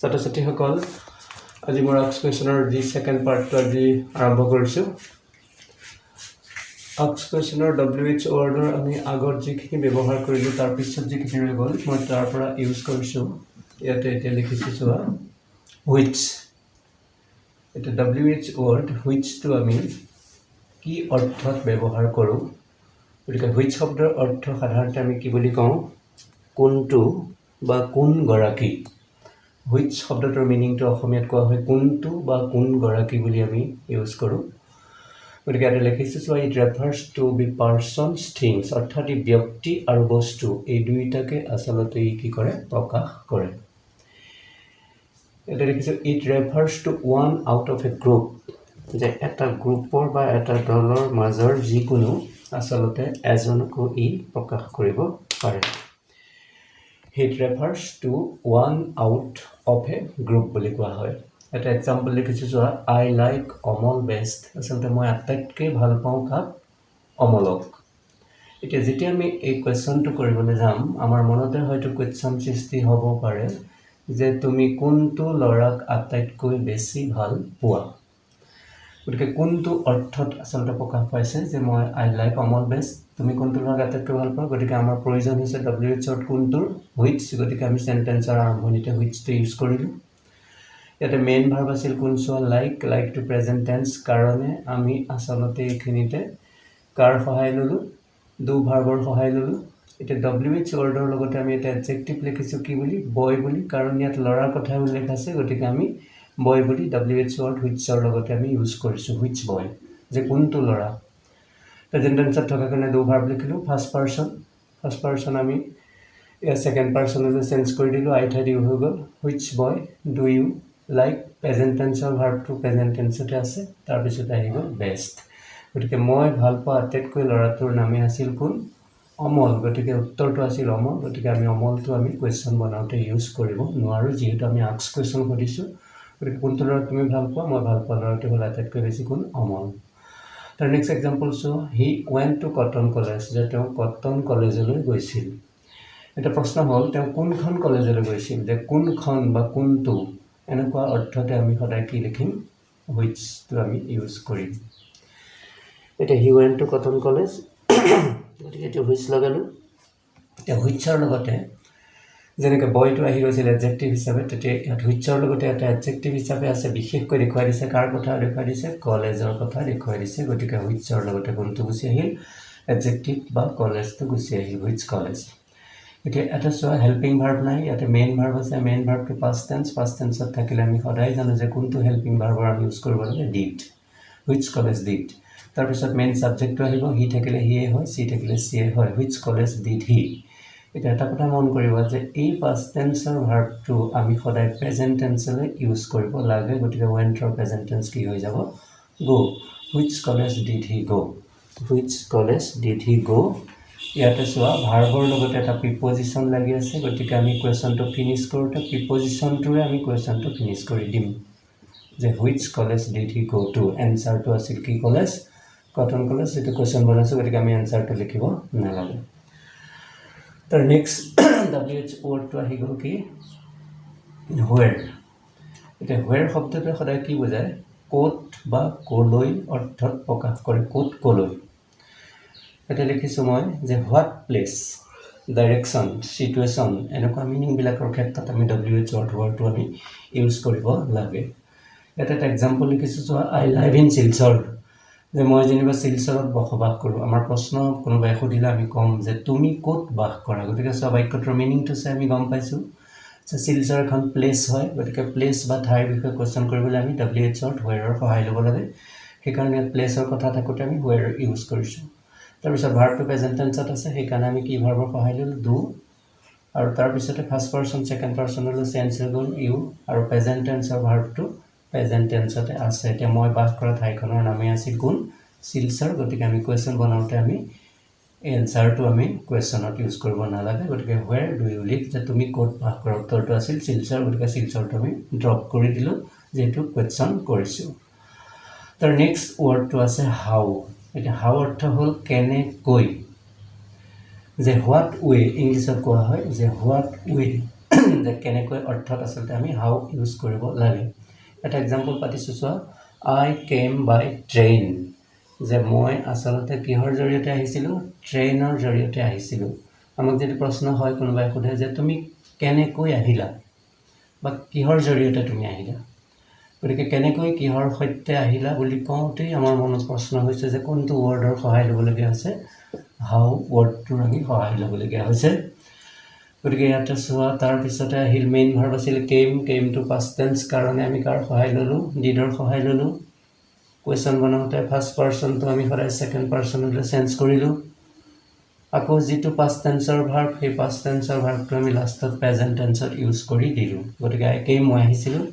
ছাত্ৰ ছাত্ৰীসকল, আজি মোৰ আস্ক কুৱেশ্যনৰ যি ছেকেণ্ড পাৰ্টটো আজি আৰম্ভ কৰিছোঁ। আস্ক কুৱেশ্যনৰ ডব্লিউ এইচ ৱৰ্ডৰ আমি আগত যিখিনি ব্যৱহাৰ কৰিলোঁ, তাৰপিছত যিখিনি ৰৈ গ'ল, মই তাৰ পৰা ইউজ কৰিছোঁ। ইয়াতে এতিয়া লিখিছোঁ চোৱা, হুইচ। এতিয়া ডব্লিউ এইচ ৱৰ্ড হুইচটো আমি কি অৰ্থত ব্যৱহাৰ কৰোঁ? গতিকে which শব্দৰ অৰ্থ সাধাৰণতে আমি কি বুলি কওঁ? কোনটো বা কোনগৰাকী। Which শব্দটোৰ মিনিংটো অসমীয়াত কোৱা হয় কোনটো বা কোনগৰাকী বুলি আমি ইউজ কৰোঁ। গতিকে ইয়াতে লিখিছোঁ চোৱা, it refers to be persons, things, অৰ্থাৎ ই ব্যক্তি আৰু বস্তু, এই দুয়োটাকে আচলতে ই কি কৰে? প্ৰকাশ কৰে। ইয়াতে লিখিছোঁ, it refers to one out of a group, যে এটা গ্ৰুপৰ বা এটা দলৰ মাজৰ যিকোনো আচলতে এজনকো ই প্ৰকাশ কৰিব পাৰে। It refers to one out of a group বুলি কোৱা হয়। এটা এক্সাম্পল লিখিছোঁ চোৱা, I like Amal best। আচলতে মই আটাইতকৈ ভাল পাওঁ কাক? অমলক। এতিয়া যেতিয়া আমি এই কুৱেশ্যনটো কৰিবলৈ যাম, আমাৰ মনতে হয়তো কুৱেশ্যন সৃষ্টি হ'ব পাৰে যে তুমি কোনটো ল'ৰাক আটাইতকৈ বেছি ভাল পোৱা? গতিকে কোনটো অৰ্থত আচলতে প্ৰকাশ পাইছে যে মই I like Amal best, তুমি কোনটো ল'ৰাক আটাইতকৈ ভাল পোৱা? গতিকে আমাৰ প্ৰয়োজন হৈছে ডব্লিউ এইচ ৱৰ্ড কোনটোৰ? Which. গতিকে আমি চেণ্টেঞ্চৰ আৰম্ভণিতে হুইচটো ইউজ কৰিলোঁ। ইয়াতে মেইন ভাৰ্ব আছিল কোন চোৱা, লাইক। লাইকটো প্ৰেজেণ্ট টেন্স কাৰণে আমি আচলতে এইখিনিতে কাৰ সহায় ল'লোঁ? Do ভাৰ্বৰ সহায় ল'লোঁ। এতিয়া ডব্লিউ এইচ ৱৰ্ডৰ লগতে আমি এটা এডজেক্টিভ লিখিছোঁ কি বুলি? বয় বুলি। কাৰণ ইয়াত ল'ৰাৰ কথাই উল্লেখ আছে, গতিকে আমি বয় বুলি ডব্লিউ এইচ ৱৰ্ড হুইচৰ লগতে আমি ইউজ কৰিছোঁ। Which বয়, যে কোনটো ল'ৰা। প্ৰেজেণ্ট টেন্সত থকাৰ কাৰণে do verb লিখিলোঁ। ফাৰ্ষ্ট পাৰ্চন আমি ইয়াৰ ছেকেণ্ড পাৰ্চনলৈ চেঞ্জ কৰি দিলোঁ, আই ঠাইত ইউ হৈ গ'ল। Which boy do you like, present টেন্সৰ ভাৰ্বটো প্ৰেজেণ্ট টেন্সতে আছে, তাৰপিছতে আহি গ'ল বেষ্ট। গতিকে মই ভাল পোৱা আটাইতকৈ ল'ৰাটোৰ নামেই আছিল কোন? অমল। গতিকে উত্তৰটো আছিল অমল। গতিকে আমি অমলটো আমি কুৱেশ্যন বনাওঁতে ইউজ কৰিব নোৱাৰোঁ, যিহেতু আমি আস্ক কুৱেশ্যন সুধিছোঁ। গতিকে কোনটো ল'ৰাক তুমি ভাল পোৱা? মই ভাল পোৱা ল'ৰাটো হ'ল আটাইতকৈ বেছি কোন? অমল। তাৰ নেক্সট এক্সাম্পল চোৱা, he went to Cotton College, যে তেওঁ কটন কলেজলৈ গৈছিল। এতিয়া প্ৰশ্ন হ'ল, তেওঁ কোনখন কলেজলৈ গৈছিল? যে কোনখন বা কোনটো, এনেকুৱা অৰ্থতে আমি সদায় কি লিখিম? হুইচটো আমি ইউজ কৰিম। এতিয়া he went to Cotton College, গতিকে এতিয়া which লগালোঁ। এতিয়া হুইচৰ লগতে যেনেকৈ বয়টো আহি গৈছিল এডজেক্টিভ হিচাপে, তেতিয়া ইয়াত হুইচৰ লগতে এটা এডজেক্টিভ হিচাপে আছে, বিশেষকৈ দেখুৱাই দিছে। কাৰ কথা দেখুৱাই দিছে? কলেজৰ কথা দেখুৱাই দিছে। গতিকে হুইচৰ লগতে কোনটো গুচি আহিল? এডজেক্টিভ বা কলেজটো গুচি আহিল, which college. এতিয়া এটা চোৱা, হেল্পিং ভাৰ্ব নাই, ইয়াতে মেইন ভাৰ্ব আছে। মেইন ভাৰ্বটো পাষ্ট টেন্স। পাষ্ট টেন্সত থাকিলে আমি সদায় জানো যে কোনটো হেল্পিং ভাৰ্বৰ আমি ইউজ কৰিব লাগে? Did. Which college did. তাৰপিছত মেইন ছাবজেক্টটো আহিব। হি থাকিলে হিয়ে হয়, চি থাকিলে চিয়ে হয়। Which college did he. এতিয়া এটা কথা মন কৰিবা যে এই পাষ্ট টেন্সৰ ভাৰ্বটো আমি সদায় প্ৰেজেণ্ট টেন্সলৈ ইউজ কৰিব লাগে। গতিকে ৱেণ্টৰ প্ৰেজেণ্ট টেন্স কি হৈ যাব? Go. Which college did he go? Which college did he go? ইয়াতে চোৱা, ভাৰ্বৰ লগতে এটা প্ৰিপজিশ্যন লাগি আছে। গতিকে আমি কুৱেশ্যনটো ফিনিছ কৰোঁতে প্ৰিপজিশ্যনটোৰে আমি কুৱেশ্যনটো ফিনিছ কৰি দিম যে which college did he go to? এনচাৰটো আছিল কি কলেজ? Cotton college. যিটো কুৱেশ্যন বনাইছোঁ, গতিকে আমি এনচাৰটো লিখিব নালাগে। তাৰ নেক্সট ডাব্লিউ এইচ ৱৰ্ডটো আহি গ'ল কি? হুৱেৰ। এতিয়া হুৱেৰ শব্দটোৱে সদায় কি বুজায়? ক'ত বা ক'লৈ অৰ্থত প্ৰকাশ কৰে। ক'ত, ক'লৈ। এতিয়া লিখিছোঁ মই যে what place, direction, situation, এনেকুৱা মিনিংবিলাকৰ ক্ষেত্ৰত আমি ডব্লিউ এইচ ৱৰ্ড হুৱেৰটো আমি ইউজ কৰিব লাগে। ইয়াত এটা এক্সাম্পল লিখিছোঁ চোৱা, I live in Silchar, যে মই যেনিবা শিলচৰত বসবাস কৰোঁ। আমাৰ প্ৰশ্ন কোনোবাই সুধিলে আমি ক'ম যে তুমি ক'ত বাস কৰা? গতিকে চোৱা, বাক্যটোৰ মিনিংটো চাই আমি গম পাইছোঁ যে শিলচৰ এখন প্লেচ হয়। গতিকে প্লেচ বা ঠাইৰ বিষয়ে কুৱেশ্যন কৰিবলৈ আমি ডব্লিউ এইচ ৱৰ্ড হুৱেৰৰ সহায় ল'ব লাগে। সেইকাৰণে ইয়াত প্লেচৰ কথা থাকোঁতে আমি হুৱেৰ ইউজ কৰিছোঁ। তাৰপিছত ভাৰ্বটো প্ৰেজেণ্ট টেন্সত আছে, সেইকাৰণে আমি কি ভাৰ্বৰ সহায় ল'লোঁ? Do. আৰু তাৰপিছতে ফাৰ্ষ্ট পাৰ্চন ছেকেণ্ড পাৰ্চনলৈ চেঞ্জ হৈ গ'ল, ইউ। আৰু প্ৰেজেণ্ট টেন্সৰ ভাৰ্বটো প্ৰেজেণ্ট টেন্সতে আছে। এতিয়া মই বাস কৰা ঠাইখনৰ নামেই আছিল কোন? শিলচৰ। গতিকে আমি কুৱেশ্যন বনাওঁতে আমি এই এনচাৰটো আমি কুৱেশ্যনত ইউজ কৰিব নালাগে। গতিকে where do you live, যে তুমি ক'ত বাস কৰা? উত্তৰটো আছিল শিলচৰ। গতিকে শিলচৰটো আমি ড্ৰপ কৰি দিলোঁ, যিহেতু কুৱেশ্যন কৰিছোঁ। তাৰ নেক্সট ৱৰ্ডটো আছে হাউ। এতিয়া হাউ অৰ্থ হ'ল কেনেকৈ, যে what ৱে, ইংলিছত কোৱা হয় যে what way. যে কেনেকৈ অৰ্থত আচলতে আমি হাউ ইউজ কৰিব লাগে। এটা এক্সাম্পল পাতিছোঁ চোৱা, I came by train, যে মই আচলতে কিহৰ জৰিয়তে আহিছিলোঁ, ট্ৰেইনৰ জৰিয়তে আহিছিলোঁ। আমাক যদি প্ৰশ্ন হয়, কোনোবাই সোধে যে তুমি কেনেকৈ আহিলা বা কিহৰ জৰিয়তে তুমি আহিলা, গতিকে কেনেকৈ কিহৰ সৈতে আহিলা বুলি কওঁতেই আমাৰ মনত প্ৰশ্ন হৈছে যে কোনটো ৱৰ্ডৰ সহায় ল'বলগীয়া হৈছে, হাউ ৱৰ্ডটোৰ আমি সহায় ল'বলগীয়া হৈছে। গতিকে ইয়াতে চোৱা, তাৰপিছতে আহিল মেইন ভাৰ্ব আছিল কেম, কেমটো পাষ্ট টেন্স কাৰণে আমি কাৰ সহায় ল'লোঁ, ডিডৰ সহায় ল'লোঁ। কুৱেশ্যন বনাওঁতে ফাৰ্ষ্ট পাৰ্চনটো আমি সদায় ছেকেণ্ড পাৰ্চনলৈ চেঞ্জ কৰিলোঁ। আকৌ যিটো পাষ্ট টেন্সৰ ভাৰ্ব, সেই পাষ্ট টেন্সৰ ভাৰ্বটো আমি লাষ্টত প্ৰেজেণ্ট টেন্সত ইউজ কৰি দিলোঁ। গতিকে একেই মই আহিছিলোঁ,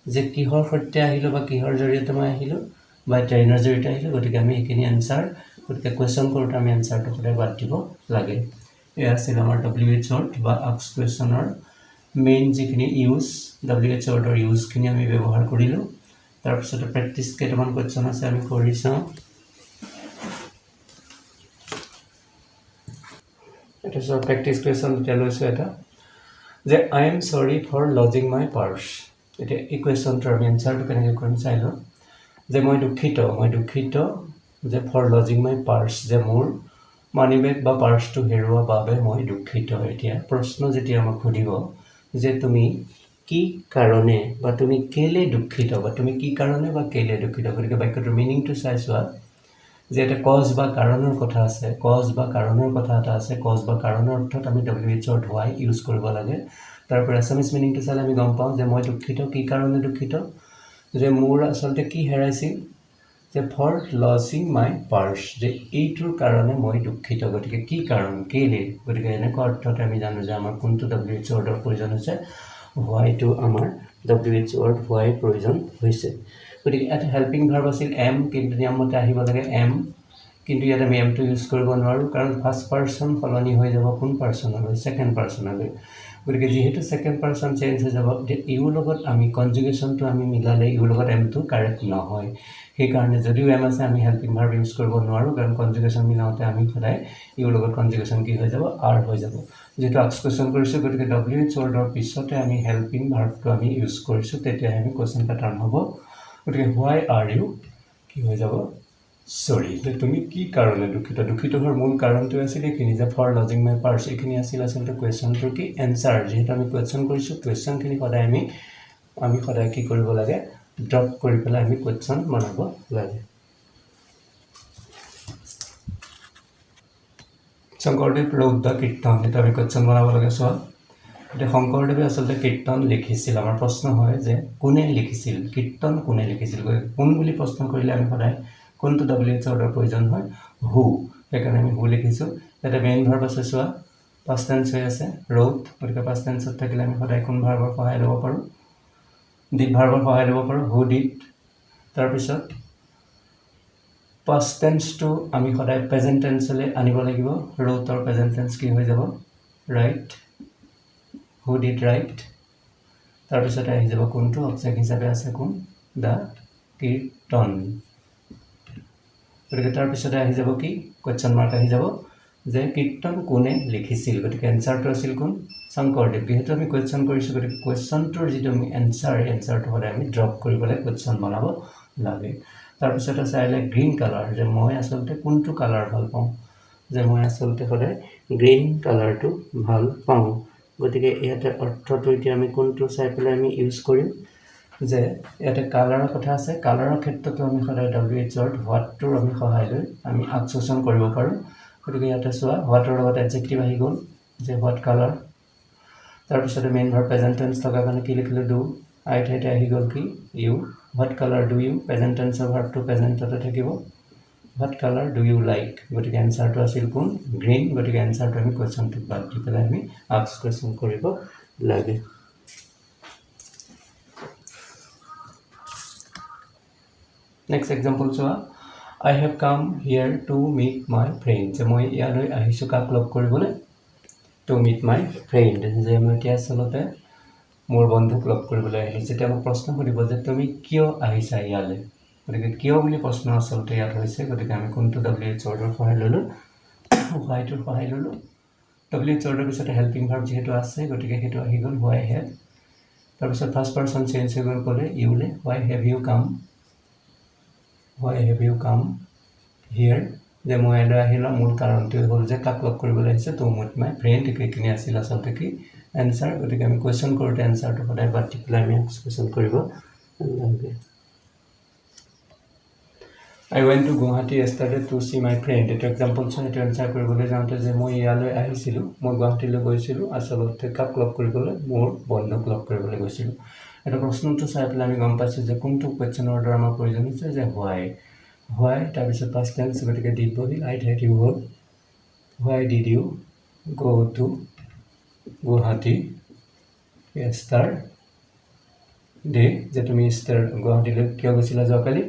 যে কিহৰ সৈতে আহিলোঁ বা কিহৰ জৰিয়তে মই আহিলোঁ, বা ট্ৰেইনৰ জৰিয়তে আহিলোঁ। গতিকে আমি সেইখিনি এনচাৰ, গতিকে কুৱেশ্যন কৰোঁতে আমি এনচাৰটো সদায় বাদ দিব লাগে। এয়া আছিল আমাৰ ডব্লিউ এইচ ৱৰ্ড বা আক্স কুৱেশ্যনৰ মেইন যিখিনি ইউজ, ডব্লিউ এইচ ৱৰ্ডৰ ইউজখিনি আমি ব্যৱহাৰ কৰিলোঁ। তাৰপিছতে প্ৰেক্টিছ কেইটামান কুৱেশ্যন আছে, আমি কৰি চাওঁ। এটা চোৱা, প্ৰেক্টিছ কুৱেশ্যন এতিয়া লৈছোঁ এটা, যে I am sorry for losing my purse. এতিয়া এই কুৱেশ্যনটোৰ আমি এনচাৰটো কেনেকৈ কৰিম চাই লওঁ। যে মই দুখিত, মই দুখিত যে ফৰ লজিং মাই পাৰ্চ, যে মোৰ মানি বেগ বা পাৰ্চটো হেৰুওৱা বাবে মই দুখিত। এতিয়া প্ৰশ্ন যেতিয়া আমাক সুধিব যে তুমি কি কাৰণে বা তুমি কেলৈ দুখিত, বা তুমি কি কাৰণে বা কেলৈ দুখিত, গতিকে বাক্যটোৰ মিনিংটো চাই চোৱা যে এটা কজ বা কাৰণৰ কথা আছে, কজ বা কাৰণৰ কথা এটা আছে। কজ বা কাৰণৰ অৰ্থত আমি ডব্লিউ এইচ ৱৰ্ড হোৱাই ইউজ কৰিব লাগে। তাৰপৰা এছামিছ মিনিংটো চালে আমি গম পাওঁ যে মই দুখিত, কি কাৰণে দুখিত, যে মোৰ আচলতে কি হেৰাইছিল, যে ফৰ লজিং মাই পাৰ্চ, যে এইটোৰ কাৰণে মই দুখিত। গতিকে কি কাৰণ, কেলৈ, গতিকে এনেকুৱা অৰ্থতে আমি জানো যে আমাৰ কোনটো ডব্লিউ এইচ ৱৰ্ডৰ প্ৰয়োজন হৈছে, হোৱাইটো আমাৰ ডব্লিউ এইচ ৱৰ্ড হোৱাই প্ৰয়োজন হৈছে। গতিকে ইয়াত হেল্পিং ভাৰ্ব আছিল এম, কিন্তু নিয়মমতে আহিব লাগে এম, কিন্তু ইয়াত আমি এমটো ইউজ কৰিব নোৱাৰোঁ, কাৰণ ফাৰ্ষ্ট পাৰ্চন সলনি হৈ যাব কোন পাৰ্চনলৈ, ছেকেণ্ড পাৰ্চনলৈ। গতিকে যিহেতু ছেকেণ্ড পাৰ্চন চেঞ্জ হৈ যাব, এতিয়া ইউৰ লগত আমি কনজুগেশ্যনটো আমি মিলালে ইউৰ লগত এমটো কাৰেক্ট নহয়। সেইকাৰণে যদিও এম আছে, আমি হেল্পিং ভাৰ্ব ইউজ কৰিব নোৱাৰোঁ, কাৰণ কনজুগেশ্যন মিলাওঁতে আমি সদায় ইউৰ লগত কনজুগেশ্যন কি হৈ যাব, আৰ হৈ যাব। যিহেতু আক্স কুৱেশ্যন কৰিছোঁ, গতিকে ডব্লিউ এইচ ৱৰ্ডৰ পিছতে আমি হেল্পিং ভাৰ্বটো আমি ইউজ কৰিছোঁ, তেতিয়াহে আমি কুৱেশ্যন পেটাৰ্ণ হ'ব। গতিকে হোৱাই are you কি হৈ যাব, চৰি, যে তুমি কি কাৰণে দুখিত। দুখিত হোৱাৰ মূল কাৰণটো আছিল এইখিনি, যে ফৰ লজিং মাই পাৰ্চ, এইখিনি আছিল আচলতে কুৱেশ্যনটোৰ কি এনচাৰ। যিহেতু আমি কুৱেশ্যন কৰিছোঁ, কুৱেশ্যনখিনি সদায় আমি সদায় কি কৰিব লাগে, ড্ৰপ কৰি পেলাই আমি কুৱেশ্যন বনাব লাগে। শংকৰদেৱ ৰৌদ the কীৰ্তন, এইটো আমি কুৱেশ্যন বনাব লাগে। চোৱা, এতিয়া শংকৰদেৱে আচলতে কীৰ্তন লিখিছিল। আমাৰ প্ৰশ্ন হয় যে কোনে লিখিছিল, কীৰ্তন কোনে লিখিছিল। গতিকে কোন বুলি প্ৰশ্ন কৰিলে আমি সদায় কোনটো ডব্লিউ এইচ ৱৰ্ডৰ প্ৰয়োজন হয়, হু, সেইকাৰণে আমি হু লিখিছোঁ। ইয়াতে মেইন ভাৰ্ব আছে চোৱা, পাষ্ট টেন্স হৈ আছে ৰ'ড, গতিকে পাষ্ট টেন্সত থাকিলে আমি সদায় কোন ভাৰ্বৰ সহায় ল'ব পাৰোঁ, did ভাৰ্বৰ সহায় ল'ব পাৰোঁ, হু did. তাৰপিছত পাষ্ট টেন্সটো আমি সদায় প্ৰেজেণ্ট টেন্সলৈ আনিব লাগিব। ৰ'ডৰ প্ৰেজেণ্ট টেন্স কি হৈ যাব, ৰাইট, who did right. তাৰপিছতে আহি যাব কোনটো অবজেক্ট হিচাপে আছে, কোন, the কীৰ্তন। গতিকে তাৰপিছতে আহি যাব কি, কুৱেশ্যন মাৰ্ক আহি যাব যে কীৰ্তন কোনে লিখিছিল। গতিকে এনচাৰটো আছিল কোন, শংকৰদেৱ। যিহেতু আমি কুৱেশ্যন কৰিছোঁ, গতিকে কুৱেশ্যনটোৰ যিটো আমি এনচাৰ, এনচাৰটো সদায় আমি ড্ৰপ কৰি পেলাই কুৱেশ্যন বনাব লাগে। তাৰপিছত আছে I like green colour, যে মই আচলতে কোনটো কালাৰ ভাল পাওঁ, যে মই আচলতে সদায় গ্ৰীণ কালাৰটো ভাল পাওঁ। গতিকে ইয়াতে অৰ্থটো এতিয়া আমি কোনটো চাই পেলাই আমি ইউজ কৰিম, যে ইয়াতে কালাৰৰ কথা আছে। কালাৰৰ ক্ষেত্ৰতো আমি সদায় ডব্লিউ এইচ ৱৰ্ড হোৱাটটোৰ আমি সহায় লৈ আমি আক্সেশ্যন কৰিব পাৰোঁ। গতিকে ইয়াতে চোৱা, হোৱাটৰ লগত এডজেক্টিভ আহি গ'ল যে what colour. তাৰপিছতে মেইন ভাৰ্ব প্ৰেজেণ্ট টেন্স থকাৰ কাৰণে কি লিখিলোঁ, do. আই ঠাইতে আহি গ'ল কি, you. What colour do you, present টেন্সৰ ভাৰ্বটো প্ৰেজেণ্টতে থাকিব। What colour do you like, গতিকে এনচাৰটো আছিল কোন, গ্ৰীণ। গতিকে এনচাৰটো আমি কুৱেশ্যনটোত বাদ দি পেলাই আমি আক্স কুৱেশ্যন কৰিব লাগে। নেক্সট এক্সাম্পল চোৱা, I have come here to meet my friend, যে মই ইয়ালৈ আহিছোঁ কাক লগ কৰিবলৈ, টু মিট my friend, যে মই এতিয়া আচলতে মোৰ বন্ধুক লগ কৰিবলৈ আহিলোঁ। যেতিয়া মোক প্ৰশ্ন সুধিব যে তুমি কিয় আহিছা ইয়ালৈ, গতিকে কিয় বুলি প্ৰশ্ন আচলতে ইয়াত হৈছে। গতিকে আমি কোনটো ডব্লিউ এইচ ৱৰ্ডৰ সহায় ল'লোঁ, হোৱাইটোৰ সহায় ল'লোঁ। ডব্লিউ এইচ ৱৰ্ডৰ পিছতে হেল্পিং ভাৰ্ব যিহেতু আছে, গতিকে সেইটো আহি গ'ল হোৱাই have. তাৰপিছত ফাৰ্ষ্ট পাৰ্চন চেঞ্জ হৈ গ'ল ক'লে ইউলে। Why have you come, why have you come here? যে মই ইয়ালৈ আহিলোঁ, মূল কাৰণটোৱে হ'ল যে কাক লগ কৰিবলৈ আহিছে? To meet my friend. এইখিনি আছিল আচলতে কি এনচাৰ। গতিকে আমি কুৱেশ্যন কৰোঁতে এনচাৰটো সদায় বাদ দি পেলাই আমি কুৱেশ্যন কৰিব লাগে। I went to Guwahati yesterday to see my friend. এইটো এক্সাম্পল চোৱা। এইটো এনচাৰ কৰিবলৈ যাওঁতে যে মই ইয়ালৈ আহিছিলোঁ, মই গুৱাহাটীলৈ গৈছিলোঁ আচলতে কাক লগ কৰিবলৈ? মোৰ বন্ধুক লগ কৰিবলৈ গৈছিলোঁ। এইটো প্ৰশ্নটো চাই পেলাই আমি গম পাইছোঁ যে কোনটো কুৱেশ্যনৰ দ্বাৰা আমাৰ প্ৰয়োজন হৈছে, যে হোৱাই। হোৱাই তাৰপিছত পাষ্ট টেন্স, গতিকে did বহিল, আই ঠাইত ইউ হ'ল। Why did you go to Guwahati yesterday? যে তুমি ষ্টাৰ গুৱাহাটীলৈ কিয় গৈছিলা যোৱাকালি?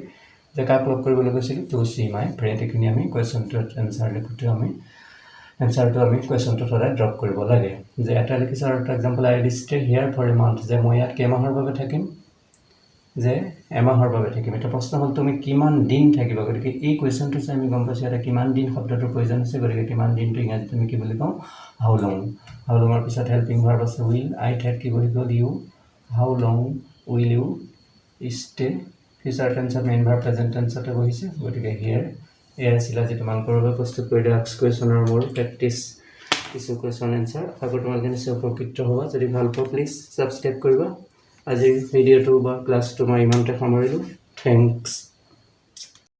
যে কাক লগ কৰিবলৈ গৈছিলোঁ? To see my friend. এইখিনি আমি কুৱেশ্যনটোত এনচাৰ লিখোঁতে আমি এনচাৰটো আমি কুৱেশ্যনটোত সদায় ড্ৰপ কৰিব লাগে। যে এটা লিখিছোঁ আৰু এটা example, I will stay here for a month. যে মই ইয়াত কেইমাহৰ বাবে থাকিম? যে এমাহৰ বাবে থাকিম। এতিয়া প্ৰশ্ন হ'ল, তুমি কিমান দিন থাকিবা? গতিকে এই কুৱেশ্যনটো চাই আমি গম পাইছোঁ ইয়াতে কিমান দিন শব্দটোৰ প্ৰয়োজন হৈছে। গতিকে কিমান দিনটো ইংৰাজীত আমি কি বুলি কওঁ? How long. হাউ লঙৰ পিছত হেল্পিং ভাৰ্ব আছে will. আই ঠাইত কি বহি গ'ল? You. How long will you stay? Future টেন্সত main verb present টেন্সতে বহিছে, গতিকে হিয়াৰ। এয়া আছিল আজি তোমালোকৰ বাবে প্ৰস্তুত কৰি দিয়া কুৱেশ্যনৰ মোৰ প্ৰেক্টিছ কিছু কুৱেশ্যন এনচাৰ। আশা কৰোঁ তোমালোকে নিশ্চয় উপকৃত হ'বা। যদি ভাল পোৱা, প্লিজ ছাবস্ক্ৰাইব কৰিবা। আজিৰ ভিডিঅ'টো বা ক্লাছটো মই ইমানতে সামৰিলোঁ। Thanks.